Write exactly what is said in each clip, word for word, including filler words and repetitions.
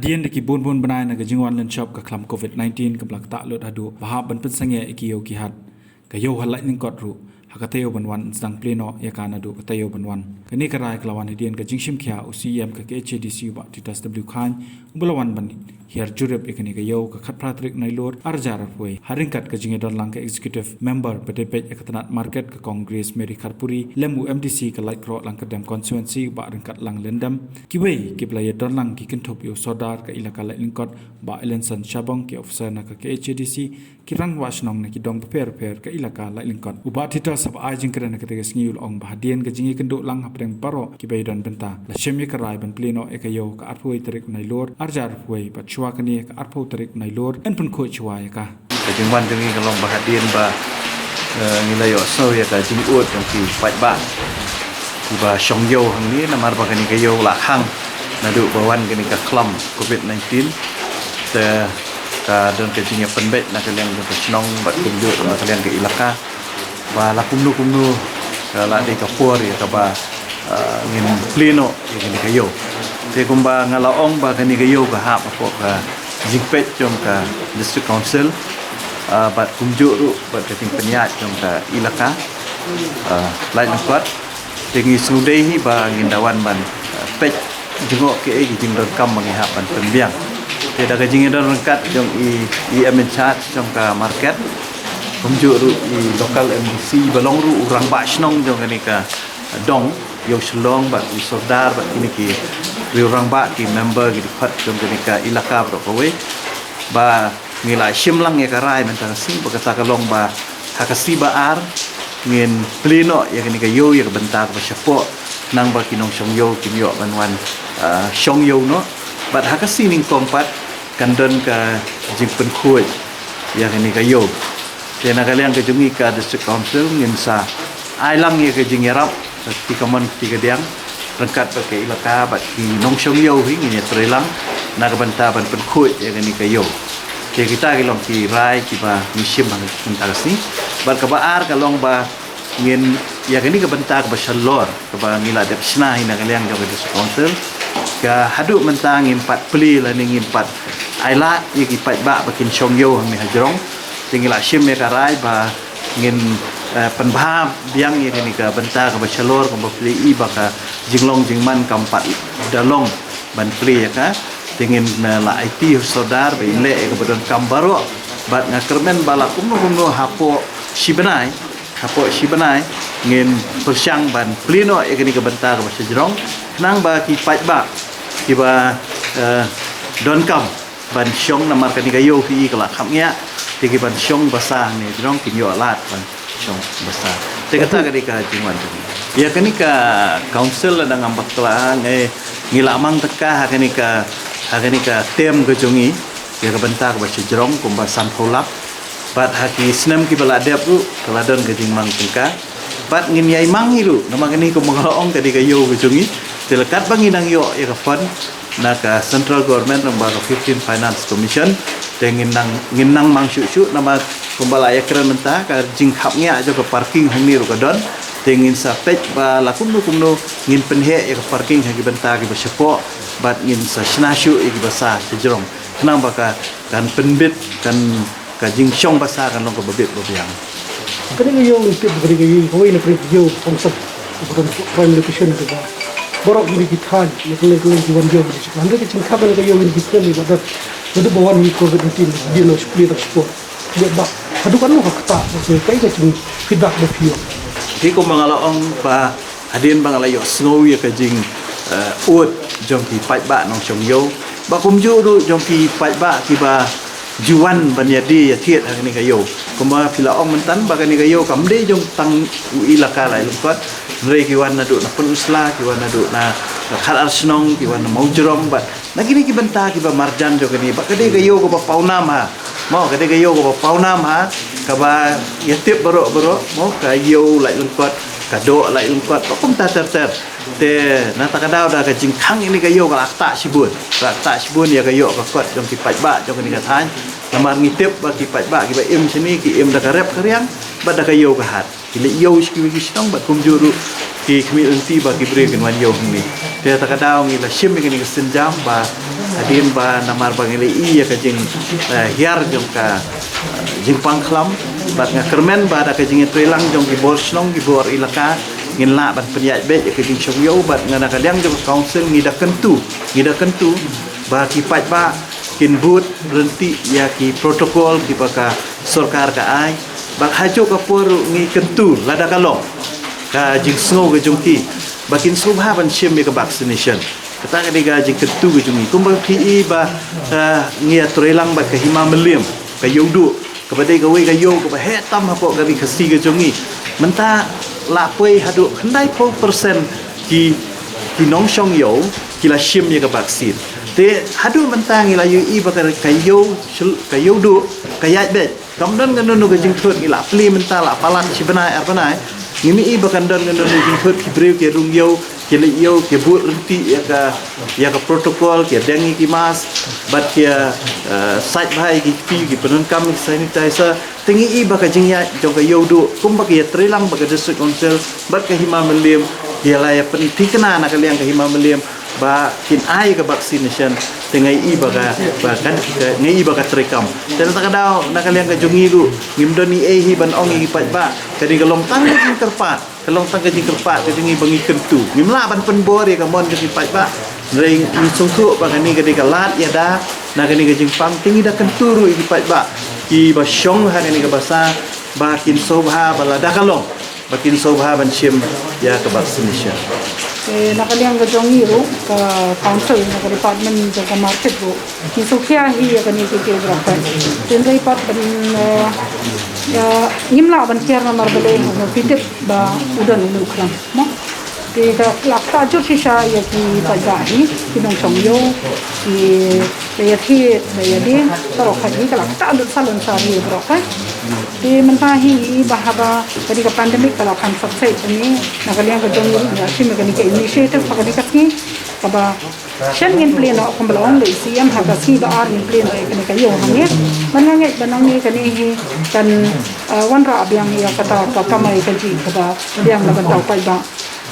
Hadien da ki bun bun bnai na ka jingwan lynshop ka khlam covid nineteen ka ba la ktah lut haduh ba hap ban pynsangeh ïa ki ïew ki hat. Ka ïew ha Laitlyngkot ruh ha ka taïew ban wan sdang plie noh ïa ka naduh ka taïew ban wan. Kane ka rai ka la wan hadien ka jingshim khia u C E M ka K H A D C u Bah Titus W Chyne, u ba la wan ban hiar jurip ïa kane ka ïew ka khatphra tarik Nailur arhajar arphew wei. Ha ryngkat ka jingïadon lang ka executive member ba dei peit ïa ka tnat market ka Kong Grace Mary Kharpuri, lem u M D C ka Laitkroh Langkyrdem constituency u Bah Ryngkatlang Lyngdem. Kiwei ki ba la ïadon lang ki kynthup ïa u Sordar ka Elaka Laitlyngkot Bah Elinson Shabong, ki officer na ka K H A D C, ki rangbah shnong na ki dong bapher bapher ka Elaka Laitlyngkot. U Bah Titus haba ai jingkren ha katei ka sngi u la ong ba hadien ka jingïakynduh lang hapdeng baroh ki ba ïadon bynta, la shim ïa ka rai ban plie noh ïa ka ïew ka arphew wei tarik Nailur arhajar arphew wei bad shuwa kane ka arphew tarik Nailur yn pynkhuid shuwa ïa ka. Ka jingwan jong ngi ka long ba hadien ba, eh, ngi la ïohsngew ïa ka jingud jong ki paidbah ki ba shong ïew hangne, namar ba kane ka ïew la khang naduh ba wan kane ka khlam covid nineteen. Te ka don ka jingïapynbeit na ka liang jong ka shnong bad kumjuh na ka liang ka Elaka ba la kumno kumno ka la dei ka por ïa kaba, ah, ngin plie noh ïa kane ka ïew. Te kumba nga la ong ba kane ka ïew ka hap hapoh ka jingpeit jong ka District Council, ah, bad kumjuh ruh bad ka jingpynïaid jong ka Elaka, ah, Laitlyngkot. Te ngi sngewdei hi ba ngin da wan ban, ah, peit jngoh kaei ki jingdonkam ba ngi hap ban pynbiang. Te da ka jingïadon ryngkat jong i, i EM in charge jong ka market, kumjuh ruh i local M D C ba long ruh u rangbah shnong jong kane ka dong, ïa u Shyllong bad u Sordar bad kine ki riew rangbah ki member ki dkhot jong kane ka Elaka baroh kawei, ba ngi la shim lang ïa ka rai mynta ka sngi ba kata ka long ba ha ka sngi ba ar ngin plie noh ïa kane ka ïew ïa ka bynta kaba shapoh, khnang ba ki nongshong ïew kin ïoh ban wan, ah, shong ïew noh. Bad ha ka sngi nyngkong pat kan don ka jingpynkhuid ïa kane ka ïew. Te na ka liang ka jong ngi ka District Council ngin sa ai lang ïa ka jingïarap ki kamon ki kadiang ryngkat bad ka Elaka bad ki nongshong ïew hi ngin ïatreilang na ka bynta ban pynkhuid ïa kane ka ïew. Te kita ki long ki rai kiba ngi shim ha ka bynta ka sngi. Bad kaba ar ka long ba ngin ïa kane ka bynta kaba shalor kaba ngi la dep shna hi na ka liang jong ka District Council, ka haduh mynta ngim pat plie lane ngim pat ailad ïa ki paidbah ba kin shong ïew hangne hajrong. Te ngi la shim ïa ka rai ba ngin, eh, pynbha biang ïa kane ka bynta kaba shalor kaba plie i ba ka jinglong jingman kam pat da long ban plie ïa ka. Te ngin, eh, la aiti ha u Sordar ba in leh ïa kaba donkam baroh. Bad nga kyrmen ba la kumno kumno hapoh shi bnai, hapoh shi bnai ngin pyrshang ban plie noh ïa kane ka bynta kaba shajrong, khnang ba ki paidbah kiba, eh, donkam ban shong, namar kane ka ïew hi ka la khapngiah, te ki ban shong basa hangne jrong kin ïoh lad ban shong basa. Te kata ka dei ka jingwan jong ngi. Ïa kane ka council lada ngam bakla ngi, ngi la mang tyngka ha kane ka, ha kane ka term ka jong ngi ïa ka bynta kaba shajrong kumba sanphew lak. Bad ha ki snem kiba la dep ruh ka la don ka jingmang tyngka. Bad ngin ïai mang hi ruh, namar kane kumba nga la ong ka dei ka ïew ka jong ngi. Te la katba ngi nang ïoh ïa ka fund na ka central government, namar ka fifteen Finance Commission. Te ngin nang, ngin nang mang shuh shuh, namar kumba la ïakren mynta ka jingkhapngiah jong ka parking hangne ruh ka don. Te ngin sa peit ba la kumno kumno ngin pynheh ïa ka parking ha ki bynta kiba shapoh. Bad ngin sa shna shuh ïa kiba sa shajrong, khnang ba ka, kan pynbit, kan, ka jingshong basa kan long kaba bit ba biang. Kane ka ïew ngi tip ba kane ka ïew kawei na pyrshah ïew council, ba don prime location kaba baroh kine ki thaiñ na kylleng kylleng ki wan ïew. Hynrei ka jingkhap kane ka ïew ngi tip ba don, naduh ba wan hi covid nineteen, ïew na shipli na shipor. Ïa ba haduh katno ka ktah, ba kaei ka jingfeedback ba phi ïoh? Te kumba nga la ong ba hadien ba nga la ïohsngew ïa ka jing, eh, ud jong ki paidbah nongshong ïew, ba kumjuh ruh jong ki paidbah kiba ju wan ban ïadie ïathied ha kane ka ïew. Kumba phi la ong mynta ba kane ka ïew kam dei jong tang u Elaka Laitlyngkot, hynrei ki wan naduh na Pynursla, ki wan naduh na, na Khadarshnong, ki wan na Mawjrong, bad na kine ki bynta kiba marjan jong kane, ba ka dei ka ïew kaba pawnam ha. Mo, ka dei ka ïew kaba pawnam ha, kaba ïa tip baroh baroh, mo, ka ïew Laitlyngkot, ka doh Laitlyngkot, ba kumta ter ter. Te na kata ka daw da ka jingkhang ïa kane ka ïew ka la ktah shibun. Ka la ktah shibun ïa ka ïoh ka kot jong ki paidbah jong kane ka thaiñ. Namar ngi tip ba ki paidbah kiba im shane ki im da ka rep ka riang bad da ka ïew ka hat. Ki leit ïew sha kiwei ki shnong bad kumjuh ruh ki khmih lynti ba ki briew kin wan ïew hangne. Te kata ka daw ngi la shim ïa kane ka sienjam ba Hadien ba namar ba ngi la ïohi ïa ka jing, eh, hiar jong ka, eh, jingpang khlam, bad nga kyrmen ba da ka jingïatreilang jong ki bor shnong, ki bor elaka, ngin lah ban pynïaid beit ïa ka jingshong ïew, bad nga na ka liang jong ka council ngi da kyntu, ngi da kyntu ba ki paidbah kin bud ryntih ïa ki protocol kiba ka sorkar ka ai, bad ha kajuh ka por ruh ngi kyntu lada ka long ka jingsngew ka jong ki ba kin sngewbha ban shim ïa ka vaccination. Kata ka dei ka jingkyntu ka jong ngi. Kumba phi i ba, eh, ngi ïatreilang bad ka Hima Mylliem, ka Ïewduh, kaba dei kawei ka ïew kaba heh tam hapoh ka ri Khasi ka jong ngi. Mynta la poi haduh khyndai phew percent ki, ki nongshong ïew ki la shim ïa ka vaccine. Te haduh mynta ngi la ïohi ba ka, ka ïew, ka Ïewduh ka ïaid beit. Kam don kano kano ka jingthut, ngi la plie mynta la palat shi bnai ar bnai. Ngim i ba kan don kano kano ka jingthut, ki briew ki rung ïew, ki leit ïew, ki bud ryntih ïa ka, ïa ka protocol, ki deng ïa ki mask, bad ki, eh, sait bha ïa ki kti, ki pyndonkam ïa ki sanitizer. Te ngi i ba ka jingïaid jong ka Ïewduh, kumba ki ïatreilang bad ka District Council bad ka Hima Mylliem, ki la ïa pynthikna na ka liang ka Hima Mylliem ba kin ai ka vaccination, te nga i ba ka, ba kan, nga i ba ka treikam. Te na kata ka daw na ka liang ka jong ngi ruh ngim don ei ei hi ban ong ïa ki paidbah, ka dei ka long tang ka jingkyrpad, ka long tang ka jingkyrpad ka jong ngi ba ngi kyntu. Ngim lah ban pynbor ïa ka mon jong ki paidbah. Hynrei ngi sngewthuh ba kane ka dei ka lad ïada na kane ka jingpang, te ngi da kyntu ruh ïa ki paidbah kiba shong ha kane ka basa ba kin sngewbha ba lada ka long ba kin sngewbha ban shim ïa ka vaccination. Te na ka liang ka jong ngi ruh, ka council, na ka department jong ka market ruh, ngi sngewkhia hi ïa kane ka kiei kiei baroh. Te hynrei pat ban, eh, ïa, ngim lah ban kiar namar balei, nga phi tip ba u don une u khlam, mo. Te ka la ktah jur shisha ïa ki paidbah hi, ki nongshong ïew, ki ba ïa thied, ba ïa die, baroh kawei ka la ktah lut sa lon sa ri baroh kawei. Te mynta hi i ba haba ka dei ka pandemic ka la kham sat sait, te ngi na ka liang ka jong ngi ruh ngi la shim ïa kane ka initiative ha kane ka sngi, kaba shen ngin plie noh kumba la ong da i C M, ha ka sngi ba ar ngin plie noh ïa kane ka ïew hangne. Ban nga ngeit ba nangne kane hi kan, ah, wanrah biang ïa kata ka kamai kajih kaba biang na ka bynta u paidbah.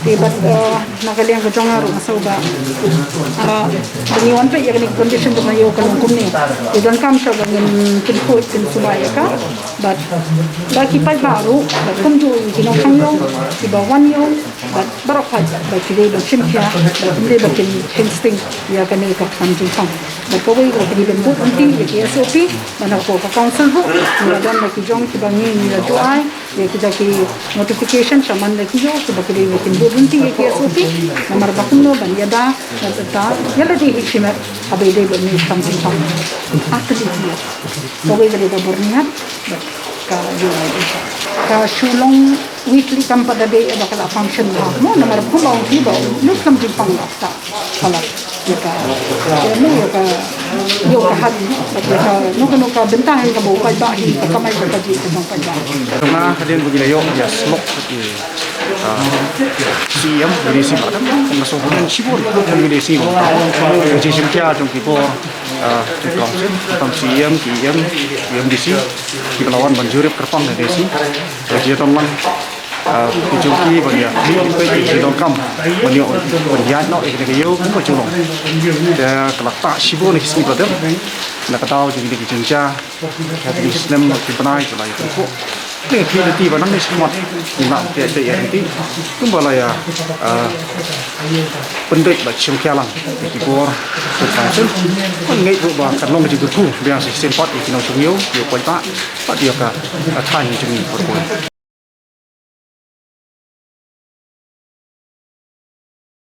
Te bad, eh, na ka liang ka jong nga ruh nga sngew ba, eh, ba ngi wan peit ïa kane ka condition jong ka ïew ka long kumne. Te donkam shuh ba ngin pynkhuid pynsuba ïa ka. Bad ba ki paidbah ruh, bad kumjuh ïa ki nongshong ïew, kiba wan ïew, bad baroh kawei ba ki dei ban shim khia, bad ym dei ba kin heng sting ïa kane ka khlam jingpang. Bad kawei ka dei ban bud ryntih ïa ki S O P, bad na ka por ka council ruh ngi la don da ki jong kiba ngi ngi la ju ai ïa kita ki notification sha man da ki ïew, kiba ki dei ba kin bud ryntih ïa ki S O P. Namar ba kumno ban ïada, na kata ïa lade hi shimet haba ïadei bad une u khlam jingpang. Ar tylli ki ïew. Kawei ka dei ka Byrnihat, bad ka ïew ka shu long weekly, kam pat da dei ba ka la function bha, mo, namar kumba ong phi ba une u khlam jingpang la ktah palat ïa ka, ïa, mo, ïa ka ïew ka hat, bad ïa kano kano ka bynta hi kaba u paidbah hi, ka kamai ka kajih ka jong u paidbah. Nga hadien ba ngi la ïoh ïa slok ïa, ah, C E M, B D C, ba dang nga sngewbha shibun, B D C, ka jingshim khia jong ki bor, ah, ki council, tam C E M, ki E M, ki M D C, kiba la wan ban jurip kyrpang da D C. Ka jingdon lang, ah, ki jong ki ban ïa, ki, ki, ki jingdonkam ban ïa, ban ïaid noh ïa kane ka ïew kumba ju long. Te ka la ktah shibun na ki sngi ba dep, na ka daw jong kine ki jingjia, ha kine ki snem ki bnai ki la ïa pynkuh. Kane ka kti lynti ba nangne shakhmat ngin lah ban pynïaid ïa ka kti kumba la ïa, ah, pynbeit bad shim khia lang ïa ki bor, ki council. Ngi ngeit ruh ba kan long ka jingkyrkhu biang shisien pat ïa ki nongshong ïew, ïa u paidbah, bad ïa ka, ah, thaiñ jong ngi baroh.